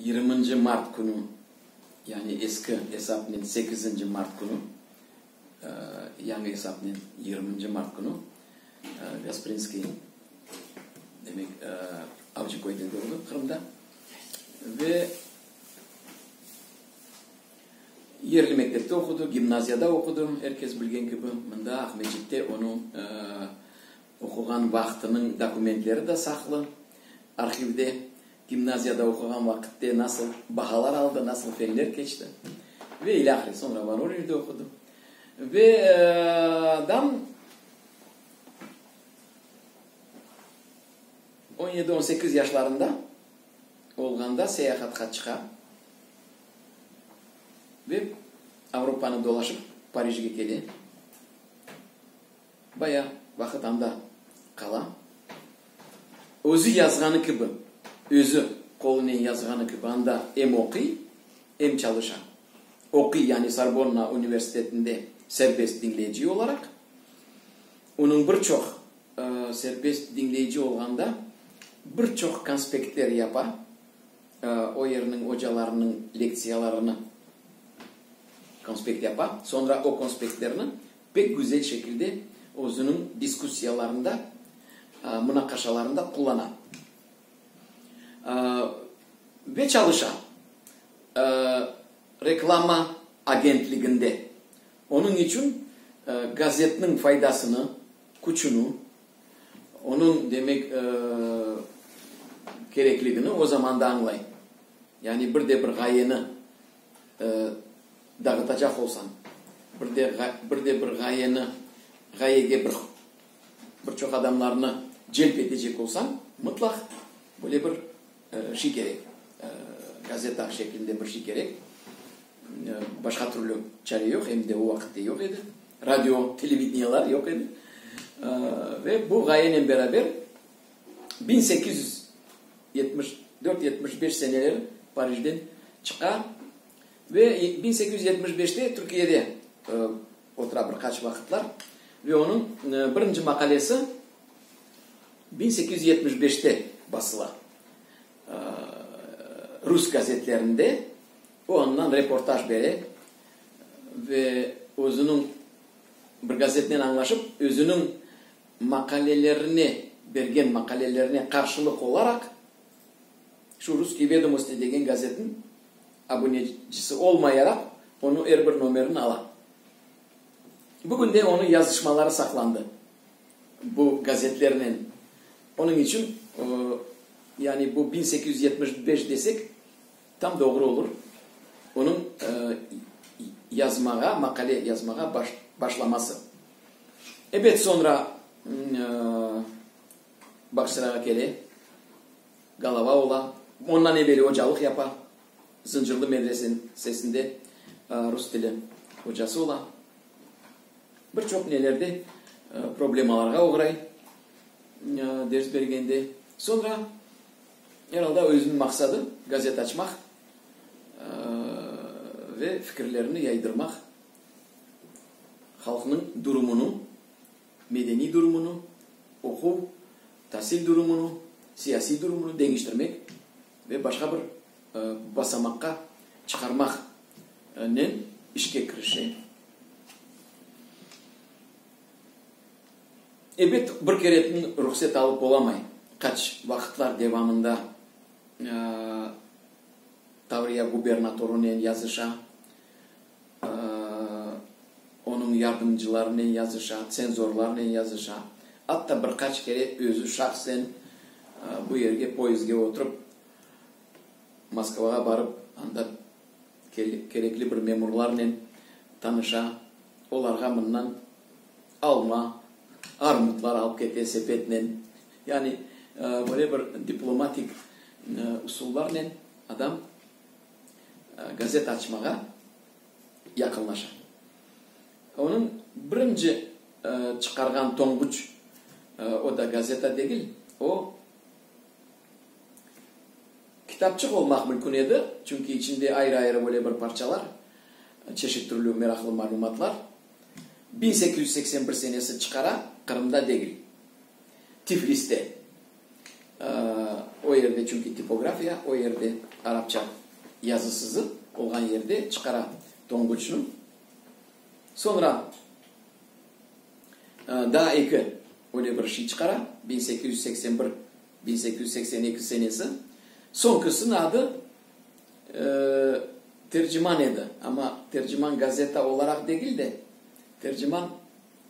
Yigirminci mart künü, yani eski esapnen sekizinci mart künü, yañı esapnen yigirminci mart künü Gasprinskiy, demek, Avcıköyde doğdı, Qırımda, ve yerli mektepte oqudı, gimnaziyada oqudı, er kes bilgen kibi, mında, Aqmescitte onıñ oquğan vaqtınıñ dokumentleri da saqlı arhivde. Gimnaziyada oquğan vaqıtte nasıl bahalar aldı, nasıl fenler keçti ve ilâhre. Soñra Voronejde oqudı. Ve adam on yedi, on sekiz yaşlarında olğanda seyahatqa çıqa ve Avropanı dolaşıp Parijge kele. Bayağı vaqıt anda qala. Özü yazğanı kibi, özü qolunen yazğanı kibi anda em oquy, em çalışa. Oquy, yani Sorbonna universitetinde serbest diñleyici olaraq. Onıñ bir çoq serbest diñleyici olğanda bir çoq konspektler yapa, o yerniñ ocalarınıñ lektsiyalarını konspekt yapa, soñra o konspektlerni pek güzel şekilde özüniñ diskussiyalarında, munaqaşalarında qullana ve çalışa reklama agentliginde. Onıñ içün gazetniñ faydasını, küçüni, onıñ, demek, kerekligini o zamanda añlay. Yani bir de bir ğayeni dağıtacaq olsañ, bir de bir de bir ğayeni, ğayege bir bir çoq adamlarnı celp etecek olsañ, mıtlaq böyle bir şey kerek, gazeta şeklinde bir şey kerek. Başqa türlü çare yoq, em de o vaqıtte yoq edi. Radio, televideniyelar yoq edi. Ve bu ğayenen beraber 1874, 75 seneleri Parijden çıqa ve 1875te Türkiyede otura bir qaç vaqıtlar ve onıñ birinci maqalesi 1875te basıla rus gazetlerinde. O andan reportaj bere ve özüniñ bir gazetnen añlaşıp, özüniñ maqalelerine, bergen maqalelerine qarşılıq olaraq, şu Russkiye vedomosti degen gazetniñ abunecisi olmayaraq, onıñ er bir nomerini ala. Bugün de onıñ yazışmaları saqlandı bu gazetlernen. Onıñ içün, yani bu 1875 desek, tam doğru olur, onıñ yazmağa, maqale yazmağa başlaması. Ebet, soñra Bağçasarayğa kele, galava ola, ondan eveli ocalıq yapa, Zıncırlı medresesinde rus tili ocası ola. Bir çoq nelerde problemalarğa oğray ders bergende. Soñra, er alda, özüniñ maqsadı, gazet açmaq ve fikirlerini yaydırmaq, halqnıñ durumını, medeniy durumını, oquv, tasil durumını, siyasiy durumını deñiştirmek ve başqa bir basamaqqa çıqarmaqnen işke kirişe. Ebet, bir keretin ruhset alıp olamay. Qaç vaqıtlar devamında Tavriya gubernatorınen yazışa, onıñ yardımcılarınen yazışa, tsenzorlarnen yazışa, atta bir qaç kere özü şahsen bu yerge poyezdge oturıp, Moskvağa barıp, anda kerekli bir memurlarnen tanışa, olarğa mından alma, armutlar alıp kete sepetnen. Yani böyle bir diplomatik usullarnen adam gazeta açmağa yaqınlaşa. Onıñ birinci çıqarğan tonğuç, o da gazeta degil, o kitapçıq olmaq mümkün edi, çünki içinde ayrı-ayrı böyle bir parçalar, çeşit türlü meraqlı malümatlar. 1881 senesi çıqara, Qırımda degil, Tifliste. O yerde çünki tipografiya, o yerde arapça yazı-sızı olğan yerde çıqara Tonğuçnı. Soñra daa eki öyle bir şey çıqara, 1881, 1882 senesi. Soñkisiniñ adı Terciman edi, amma Terciman gazeta olaraq degil de, Terciman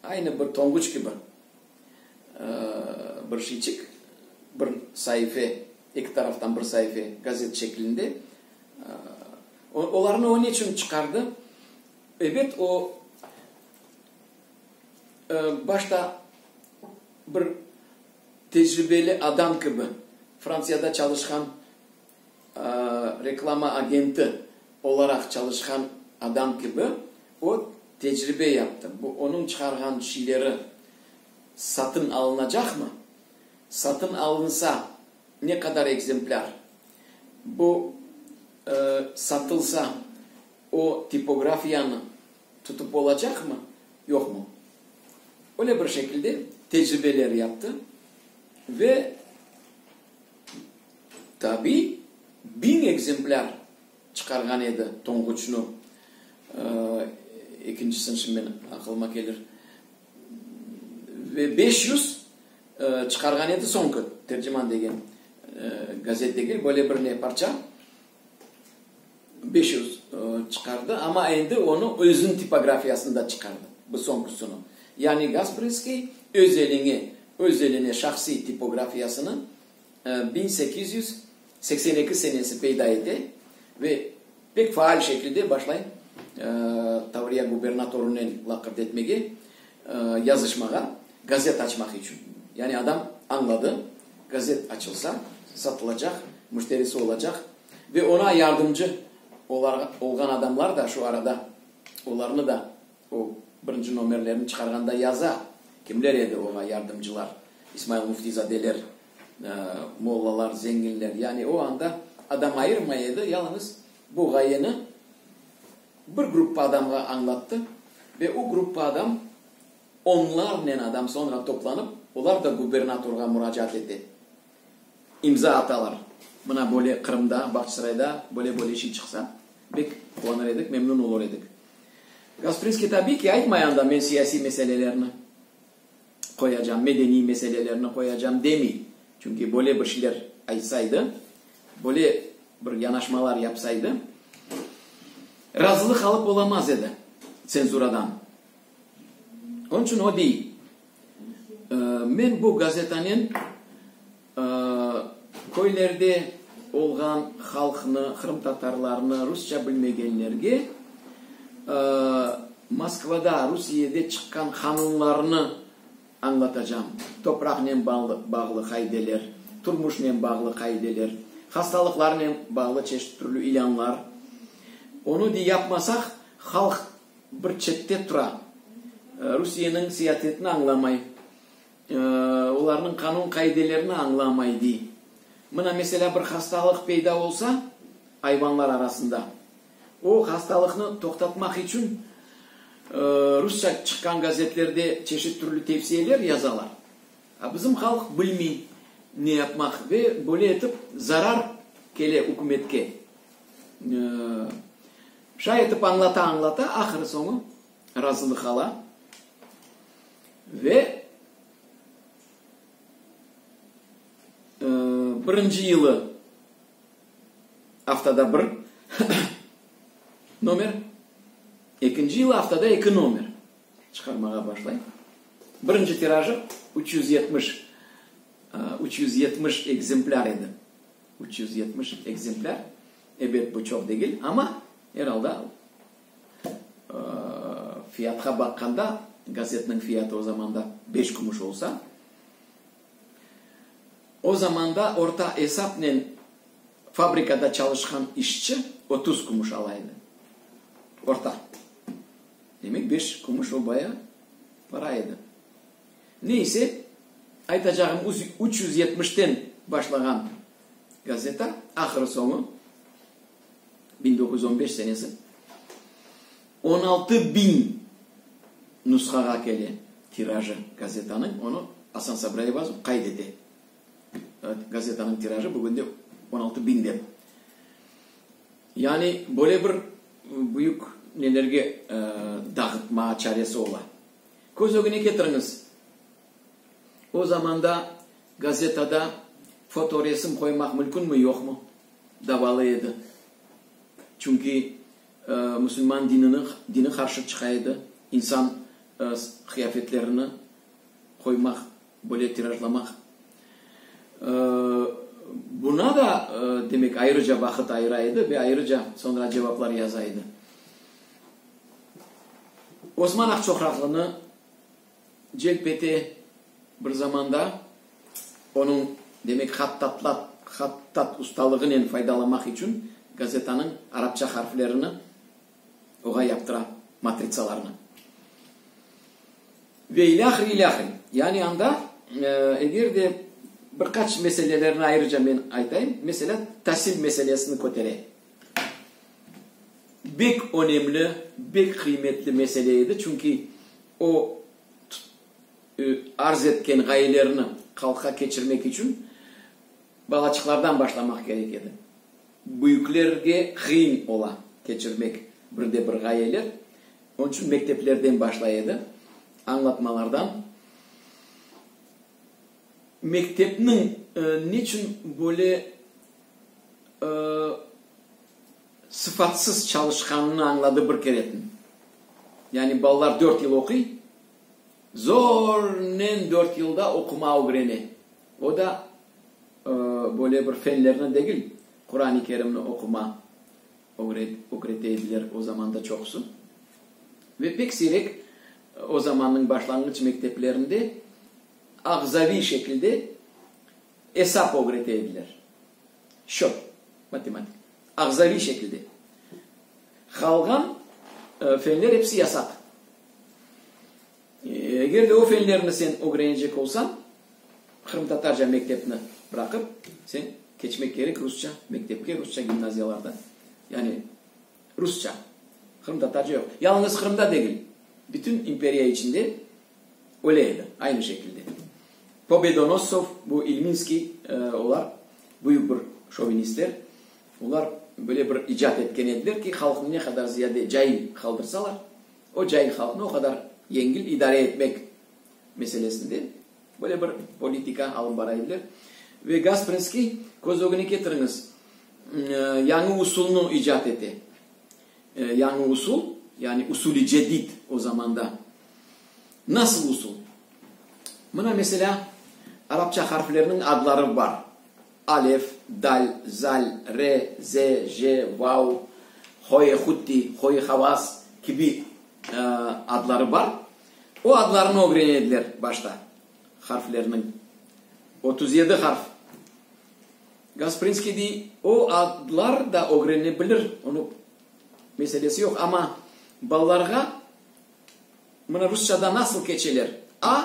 aynı bir tonğuç kibi bir şeyçik, bir saife, eki taraftan bir saife gazet şeklinde. Olarnı o neçün çıqardı? Ebet, o, başta bir tecribeli adam kibi, Frantsiyada çalışqan reklama agenti olaraq çalışqan adam kibi, o, tecribe yaptı. Bu, onıñ çıqarğan şeyleri satın alınacaqmı? Satın alınsa, ne qadar ekzemplâr? Bu, satılsa, o, tipografiyanı tutıp olacaqmı, yoqmı? Öyle bir şekilde tecribeler yaptı ve, tabiy, biñ ekzemplâr çıqarğan edi Tonğuçnı. Ekincisini şimdi men aqılıma kelir. Ve 500 çıqarğan edi soñki Terciman degen gazet degil, böyle bir ne parça. 500 çıqardı, amma endi onı özüniñ tipografiyasında çıqardı, bu soñkisini. Yani Gasprinskiy öz eline, öz eline şahsiy tipografiyasını 1882 senesi peyda ete ve pek faal şekilde başlay Tavriya gubernatorınen laqırdı etmege, yazışmağa, gazet açmaq içün. Yani adam añladı, gazet açılsa, satılacaq, müşterisi olacaq ve oña yardımcı olğan adamlar da şu arada, olarnı da o birinci nomerlerini çıqarğanda yaza, kimler edi oña yardımcılar, İsmail Müftizadeler, mollalar, zenginler. Yani o anda adam ayırmay edi, yalıñız bu ğayeni bir gruppa adamğa añlattı ve o gruppa adam, onlarnen adam soñra toplanıp, olar da gubernatorğa muracaat ete, imza atalar, mına böyle Qırımda, Bağçasarayda böyle-böyle şey çıqsa, bek quvanır edik, memnün olur edik. Gasprinskiy tabiy ki aytmay anda men siyasiy meselelerni qoyacam, medeniy meselelerni qoyacam demey. Çünki böyle bir şeyler aytsaydı, böyle bir yanaşmalar yapsaydı, razılıq alıp olamaz edi tsenzuradan. Onıñ içün o dey, Men bu gazetanen köylerde olğan halqnı, qırımtatarlarnı, rusça bilmegenlerge Moskvada, Rusiyede çıqqan qanunlarnı añlatacam, topraqnen bağlı qaideler, turmuşnen bağlı qaideler, hastalıqlarnen bağlı çeşit türlü ilânlar. Onı dey yapmasaq, halq bir çette tura, Rusiyeniñ siyasetini añlamay, olarnıñ qanun-qaidelerini añlamay, dey. Mına, meselâ, bir hastalıq peyda olsa ayvanlar arasında, o hastalıqnı toqtatmaq içün rusça çıqqan gazetlerde çeşit türlü tevsiyeler yazalar. A bizim halq bilmey ne yapmaq ve böyle etip zarar kele ükümetke. Şay etip añlata-añlata ahırı soñu razılıq ala ve birinci yılı aftada bir nomer, ekinci yılı aftada eki nomer çıqarmağa başlay. Birinci tirajı 370, 370 ekzemplâr edi. 370 ekzemplâr, ebet, bu çoq degil, amma er alda fiyatqa baqqanda, gazetniñ fiyatı o zamanda beş kümüş olsa, o zamanda orta esapnen fabrikada çalışqan işçi 30 kümüş ala edi. Orta. Demek, beş kümüş o baya para edi. Ne ise, aytacağım, 370-ten başlağan gazeta ahırı soñu, 1915 senesi, 16 biñ nushağa kele tirajı gazetanıñ, onı Asan Sabri Ayvazov qayd ete. Gazetanıñ tirajı bugün de 16 biñden. Yani böyle bir büyük nelerge dağıtma çaresi ola. Köz ögüne ketiriñiz, o zamanda gazetada fotoresim qoymaq mülkünmi, yoqmı, davalı edi. Çünki musulman dinini, dini qarşı çıqa edi, insan qıyafetlerini qoymaq, böyle tirajlamaq. Buna da, demek, ayrıca vaqıt ayıra edi ve ayrıca soñra cevaplar yaza edi. Osman Aqçoqraqlını celp ete bir zamanda, onıñ, demek, hattatlat, hattat ustalığınen faydalamaq içün gazetanıñ arapça harflerini oğa yaptıra, matritsalarnı. Ve ilâhre, ilâhre. Yani anda, eger de bir qaç meselelerni ayrıca men aytayım, meselâ, tasil meselesini kötere. Bek önemli, bek qıymetli mesele edi, çünki o arz etken ğayelerni halqqa keçirmek içün balaçıqlardan başlamaq kerek edi. Büyüklerge qıyın ola keçirmek bir de bir ğayeler, onıñ içün mekteplerden başlay edi, añlatmalardan. Mektepniñ niçün böyle sıfatsız çalışqanını añladı bir keretin. Yani balalar dört yıl oquy, zornen dört yılda oqumağa ögrene. O da böyle bir fenlerni degil, Quran-ı Kerimni oquma ögrete ediler o zamanda çoqusı. Ve pek siyrek o zamannıñ başlanğıç mekteplerinde ağzaviy şekilde esap ögrete ediler. Şöp, matematik, ağzaviy şekilde. Qalğan fenler episi yasaq. Eger de o fenlerni sen ögrenecek olsañ, qırımtatarca mektepni bıraqıp, sen keçmek kerek rusça mektepke, rusça gimnaziyalarda. Yani rusça, qırımtatarca yoq. Yalıñız Qırımda degil, bütün imperiya içinde öyle edi, aynı şekilde. Pobedonostsov, bu İlminskiy, olar büyük bir şovinistler. Olar böyle bir icat etken ediler ki, halqnı ne qadar ziyade cail qaldırsalar, o cail halqnı o qadar yengil idare etmek meselesinde böyle bir politika alıp bara ediler. Ve Gasprinskiy, köz ögüne ketiriñiz, yañı usulnı icat ete. Yañı usul, yani usul-i cedid o zamanda. Nasıl usul? Mına, meselâ, arapça harflerniñ adları bar, alef, dal, zal, re, ze, je, vav, hoye hutti, hoye havas kibi adları bar. O adlarnı ögrene ediler başta, harflerniñ. 37 harf. Gasprinskiy dey, o adlar da ögrene bilir, onıñ meselesi yoq, amma balalarğa Mına rusçada nasıl keçeler? A,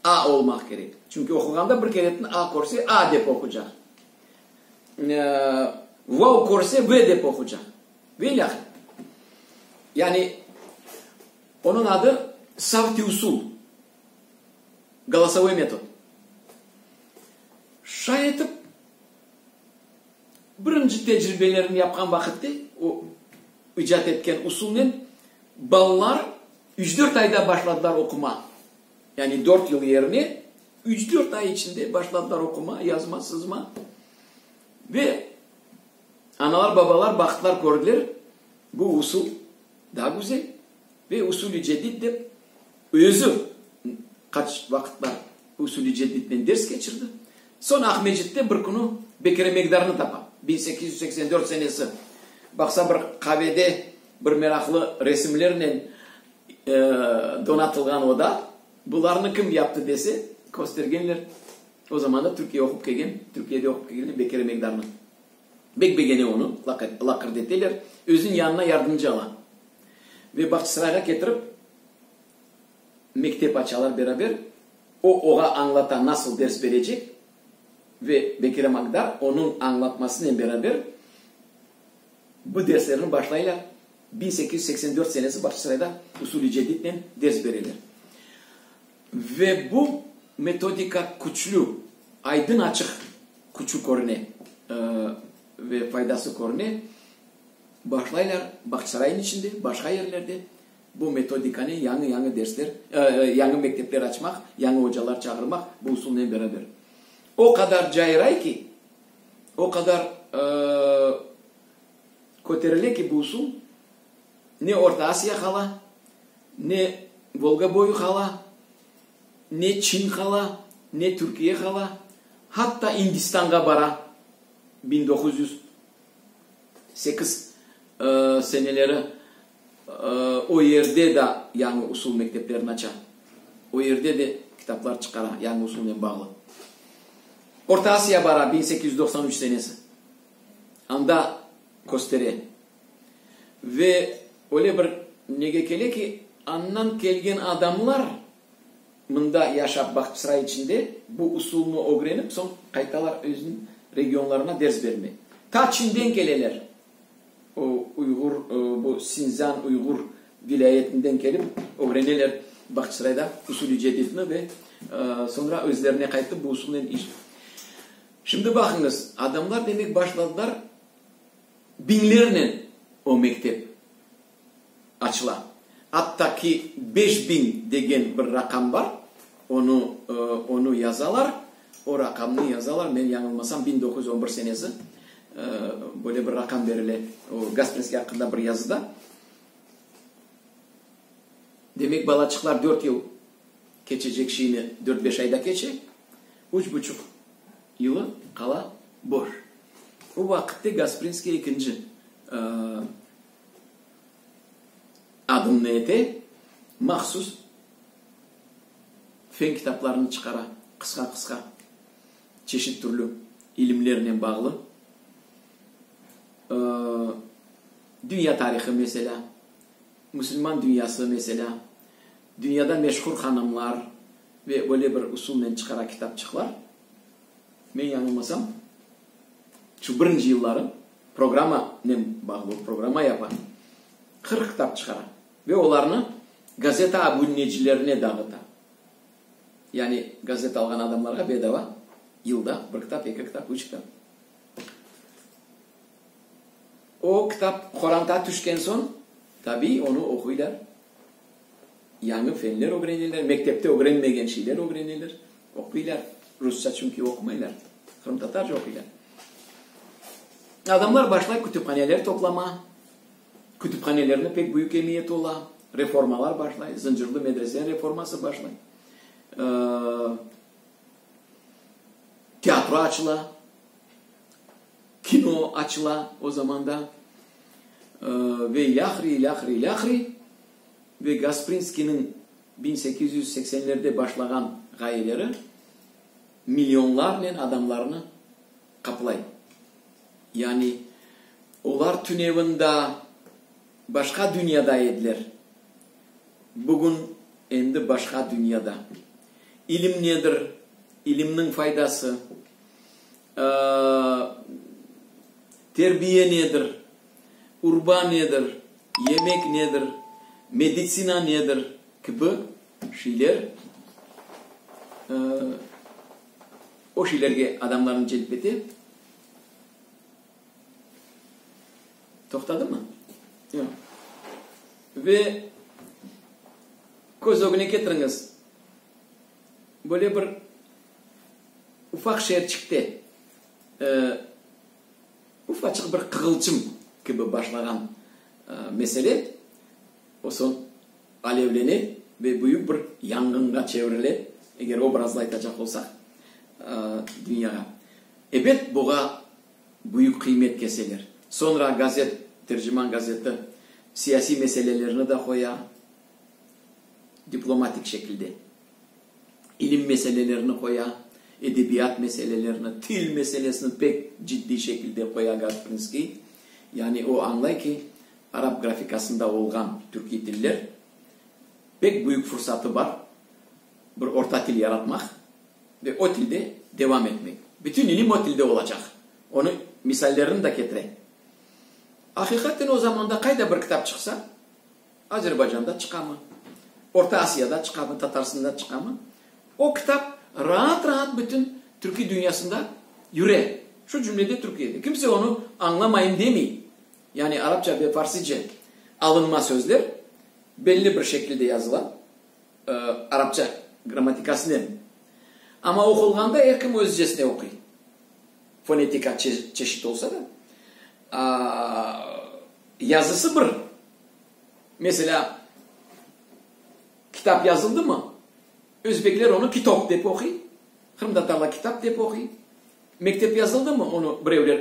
A olmaq kerek. Çünki oquğanda bir keretin A körse, A dep oqucaq. Vav körse, V dep oqucaq. Ve ilâhre. Yani, onıñ adı savti usul, голосовой metod. Şay etip, birinci tecribelerini yapqan vaqıtte, o icat etken usulnen Balalar üç-dört ayda başladılar oquma. Yani dört yıl yerine üç-dört ay içinde başladılar oquma, yazma, sızma. Ve analar, babalar baqtılar, kördiler, bu usul daa güzel ve usul-i cedid dep özü qaç vaqıtlar usul-i cedidnen ders keçirdi. Soñ Aqmescitte bir künü Bekir Emekdarnı tapa, 1884 senesi. Baqsa bir qavede Bir meraqlı resimlernen donatılğan oda. Bularnı kim yaptı dese, köstergenler, o zamanda Türkiye oqup kelgen, Türkiyede oqup kelgen Bekir Emekdarnı. Bek begene onı, laqırdı eteler, özüniñ yanına yardımcı ala. Ve Bağçasarayğa ketirip, mektep açalar beraber. O, oğa añlata nasıl ders berecek ve Bekir Emekdar onıñ añlatmasınen beraber Bu derslerni başlaylar, 1884 senesi Bağçasarayda usul-i cedidnen ders bereler. Ve bu metodika küçlü, aydın-açıq. küçü körüne ve faydası körüne, başlaylar Bağçasaraynıñ içinde, başqa yerlerde bu metodikanen yañı-yañı dersler, yañı mektepler açmaq, yañı ocalar çağırmaq bu usulnen beraber. O qadar cayray ki, o qadar köterile ki bu usul, ne Orta Asiya qala, ne Volga boyu qala, ne Çin qala, ne Türkiye qala, hatta İndistanğa bara, 1908 seneleri o yerde da yañı usul mekteplerini aça, o yerde de kitaplar çıqara yañı usulnen bağlı. Orta Asiya bara, 1893 senesi, anda köstere. Ve öyle bir nege kele ki, andan kelgen adamlar mında yaşap Bağçasaray içinde bu usulnı ögrenip, soñ qaytalar özüniñ regionlarına ders bermege. Ta Çinden keleler, o Uyğur, bu Sinzân Uyğur vilâyetinden kelip ögreneler Bağçasarayda usul-i cedidni ve soñra özlerine qaytıp bu usulnen iş. Şimdi baqıñız, adamlar demek başladılar Biñlernen o mektep açıla. Atta ki, 5000 degen bir raqam bar, onı, onı yazalar, o raqamnı yazalar, men yañılmasam, 1911 senesi böyle bir raqam berile o Gasprinskiy aqqında bir yazıda. Demek, balaçıqlar dört yıl keçecek şeyni dört-beş ayda keçe, üç buçuq yılı qala boş. O vaqıtte Gasprinskiy ekinci adımnı ete, mahsus fen kitaplarını çıqara, qısqa-qısqa, çeşit türlü ilimlernen bağlı, dünya tarihı, meselâ, musulman dünyası, meselâ, dünyada meşhur hanımlar ve böyle bir usulnen çıqara kitapçıqlar. Men yañılmasam, şu birinci yılları programmanen bağlı, programma yapa, 40 kitap çıqara ve olarnı gazeta abunecilerine dağıta. Yani gazeta alğan adamlarğa bedava yılda bir kitap, eki kitap, üç kitap. O kitap qoranta tüşken soñ, tabiiy, onı oquylar, yañı fenler ögreneler, mektepte ögrenmegen şeyler ögreneler, oquylar. Rusça çünki oqumaylar, qırımtatarca oquylar. Adamlar başlay kütüphaneler toplama, kütüphanelerniñ pek büyük emiyeti ola, reformalar başlay, Zıncırlı medreseniñ reforması başlay, teatro açıla. Kino açıla o zamanda ve ilâhre, ilâhre, ilâhre ve Gasprinskiyniñ 1880-lerde başlağan ğayeleri millionlarnen adamlarnı qaplay. Yani olar tünevin da başqa dünyada ediler, bugün endi başqa dünyada. İlim nedir, ilimniñ faydası, Terbiye nedir, urba nedir, yemek nedir, meditsina nedir kibi şeyler, o şeylerge adamlarnı celp ete. Toqtadımı? Yoq. Ve köz ögüne ketiriñiz, böyle bir Ufaq şeerçikte ufaçıq bir qığılçım kibi başlağan mesele, o soñ alevlene ve büyük bir yanğınğa çevirile, eger obrazlı aytacaq olsaq, dünyağa. Ebet, buğa büyük qıymet keseler. Soñra gazet, Terciman gazeti siyasiy meselelerni de qoya, diplomatik şekilde. İlim meselelerini qoya, edebiyat meselelerini, til meselesini pek ciddiy şekilde qoya Gasprinskiy. Yani o añlay ki, arap grafikasında olğan türkiy tiller pek büyük fursatı bar bir orta til yaratmaq ve o tilde devam etmek. Bütün ilim o tilde olacaq. Onıñ misallerini da ketire. Aqiqaten o zamanda qayda bir kitap çıqsa, Azerbaycanda çıqamı, Orta Asiyada çıqamı, Tatarstanda çıqamı, o kitap raat-raat bütün türkiy dünyasında Yüre. Şu cümlede Türkiyede. Kimse onı añlamayım demey. Yani arapça ve farsice alınma sözler belli bir şekilde yazıla, arapça grammatikasınen. Amma oqulğanda er kim özcesine oquy. Fonetika çeşit olsa da, yazısı bir. Meselâ, kitap yazıldımı, özbekler onı kitop dep oquy, qırımtatarlar kitap dep oquy. Mektep yazıldımı, onı birevler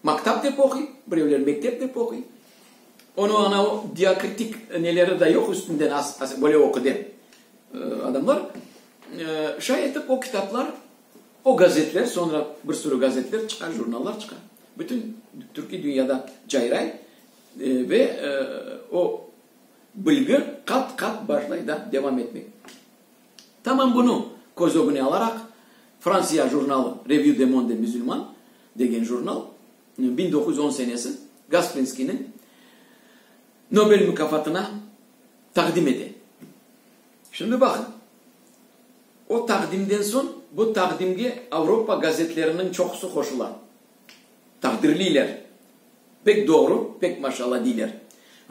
maktap dep oquy, birevler mektep dep oquy. Onı ana o diakritik neleri da yoq üstünden as, böyle oqu dep adamlar. Şay etip o kitaplar, o gazetler, soñra bir sürü gazetler çıqa, jurnallar çıqa. Bütün türkiy dünyada cayray ve o bilgi qat-qat başlay da devam etmek. Tamam bunı köz ögüne alaraq, Fransiya jurnalı Revue des Mondes Musulmans degen jurnal 1910 senesi Gasprinskiyni Nobel mukâfatına taqdim ete. Şimdi baqıñ, o taqdimden soñ bu taqdimge Avropa gazetleriniñ çoqusı qoşula. Taqdirliyler. Pek doğru, pek maşalla deyler.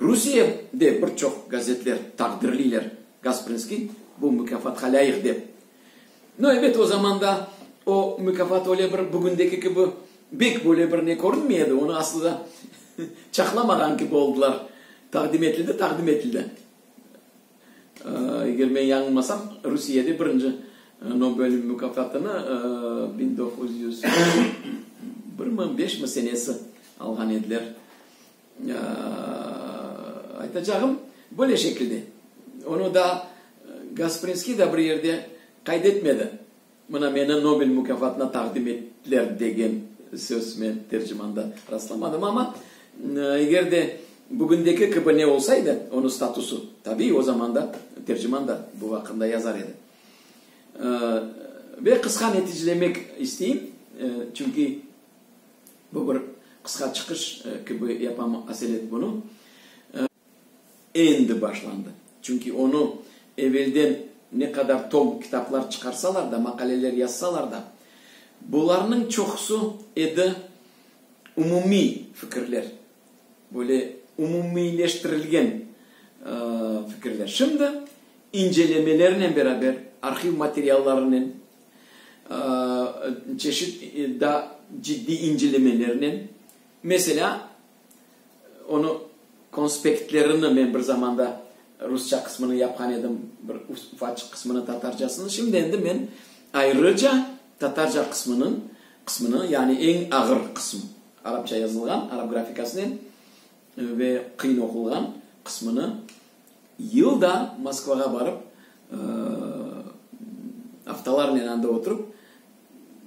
Rusiye de bir çoq gazetler taqdirliyler Gasprinskiy bu mukâfatqa lâyıq dep. No, ebet, o zamanda o mukâfat öyle bir bugündeki kibi bek böyle bir ne körünmey edi, onı aslı da çaqlamağan kibi oldılar. Taqdim etildi, taqdim etildi. Eger men yañılmasam, Rusiyede birinci Nobel mukâfatını 1901 mi, beşmi senesi alğan ediler. Aytacağım, böyle şekilde. Onı da Gasprinskiy da bir yerde qayd etmedi. Mına meni Nobel mukâfatına taqdim ettiler degen söz men Tercimanda rastlamadım, amma eger de bugündeki kibi ne olsaydı, onıñ statusı, tabiiy, o zaman da Terciman da bu aqqında yazar edi. Ve qısqa neticelemek isteyim, çünki bu bir qısqa çıqış kibi yapam aselet bunı. Endi başlandı. Çünki onı evelden ne qadar tom kitaplar çıqarsalar da, maqaleler yazsalar da, bularnıñ çoqusı edi umumiy fikirler, böyle umumiyleştirilgen fikirler. Şimdi incelemelernen beraber, arhiv materiallarınen, çeşit daa ciddiy incelemelernen, meselâ, Onı konspektlerini men bir zamanda rusça qısmını yapqan edim, bir ufaçıq qısmını tatarcasını. Şimdi endi men ayrıca tatarca qısmınıñ qısmını, yani eñ ağır qısım, arapça yazılğan, arap grafikasınen ve qıyın oqulğan qısmını yılda Moskvağa barıp, aftalarnen anda oturıp,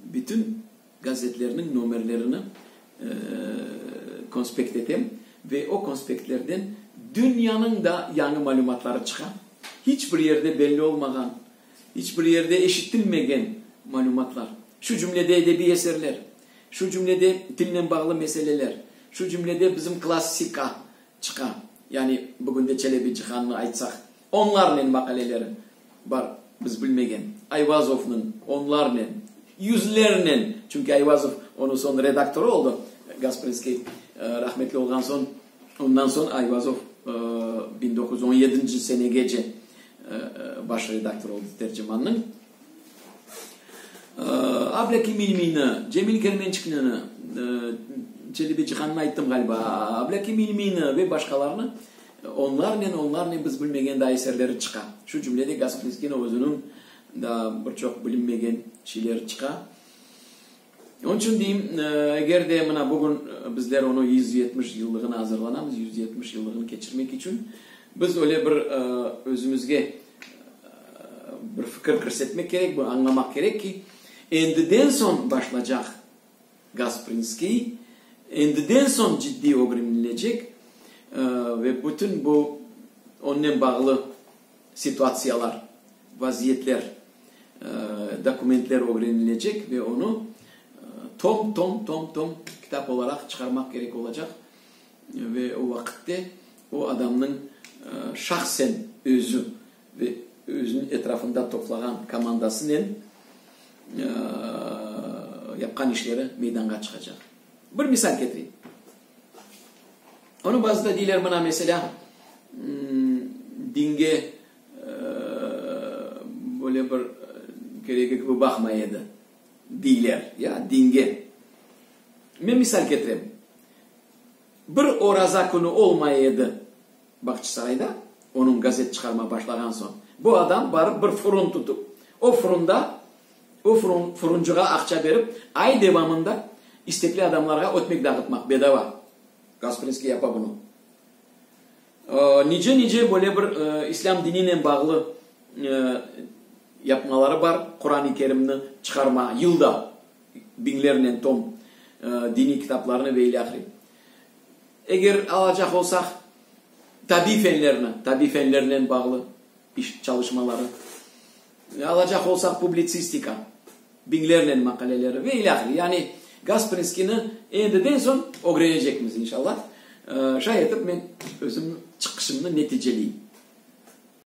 bütün Gazetlerniñ nomerlerini konspekt etem ve o konspektlerden dünyanıñ da yañı malümatları çıqa. Hiç bir yerde belli olmağan, hiç bir yerde eşitilmegen malümatlar. Şu cümlede edebiy eserler, şu cümlede tilnen bağlı meseleler, şu cümlede bizim klassika çıqa. Yani bugünde Çelebi Cihannı aytsaq, onlarnen maqaleleri bar, biz bilmegen. Ayvazovnıñ onlarnen, yüzlernen, çünki Ayvazov onıñ soñ redaktorı oldı, Gasprinskiy rahmetli olğan soñ, ondan soñ Ayvazov 1917 senegece baş redaktor oldı Tercimannıñ. Ablâkim İlmiyni, Cemil Kermençiklini, Çelebi Cihannı ayttım ğaliba, Ablâkim İlmiyni ve başqalarnı, onlarnen, onlarnen biz bilmegen daa eserleri çıqa. Şu cümlede Gasprinskiyniñ özüniñ daa bir çoq bilinmegen şeyleri çıqa. Onıñ içün deyim, eger de mına bugün bizler onıñ 170 yıllığına azırlanamız, 170 yıllığını keçirmek içün, biz öyle bir özümizge bir fikir kirsetmek kerek, bir añlamaq kerek ki, endiden soñ başlacaq Gasprinskiy, endiden soñ ciddiy ögrenilecek ve bütün bu onnen bağlı situatsiyalar, vaziyetler, dokumentler ögrenilecek ve onı tom-tom, tom-tom kitap olaraq çıqarmaq kerek olacaq ve o vaqıtte o adamnıñ şahsen özü ve özüniñ etrafında toplağan komandasınen. Yapqan işleri meydanğa çıqacaq. Bir misal ketireyim. Onı bazıda deyler, mına, meselâ, dinge böyle bir keregi kibi baqmay edi, deyler, ya, dinge. Men misal ketirem. Bir oraza künü olmay edi Bağçasarayda, onıñ gazet çıqarma başlağan soñ, bu adam barıp bir furun tutıp, o furunda, o furun, furuncığa aqça berip, ay devamında istekli adamlarğa ötmek dağıtmaq, bedava. Gasprinskiy yapa bunı. Nice-nice böyle bir islâm dininen bağlı yapmaları bar, Quran-ı Kerimni çıqarma, yılda biñlernen tom diniy kitaplarnı ve ilâhre. Eger alacaq olsaq, tabiiy fenlerni, tabiiy fenlernen bağlı iş, çalışmaları, alacaq olsaq publitsistika, biñlernen maqaleleri ve ilâhre. Yani Gasprinskiyni endiden soñ ögrenecekmiz, inşallah. Şay etip men özüm çıqışımnı neticeleyim.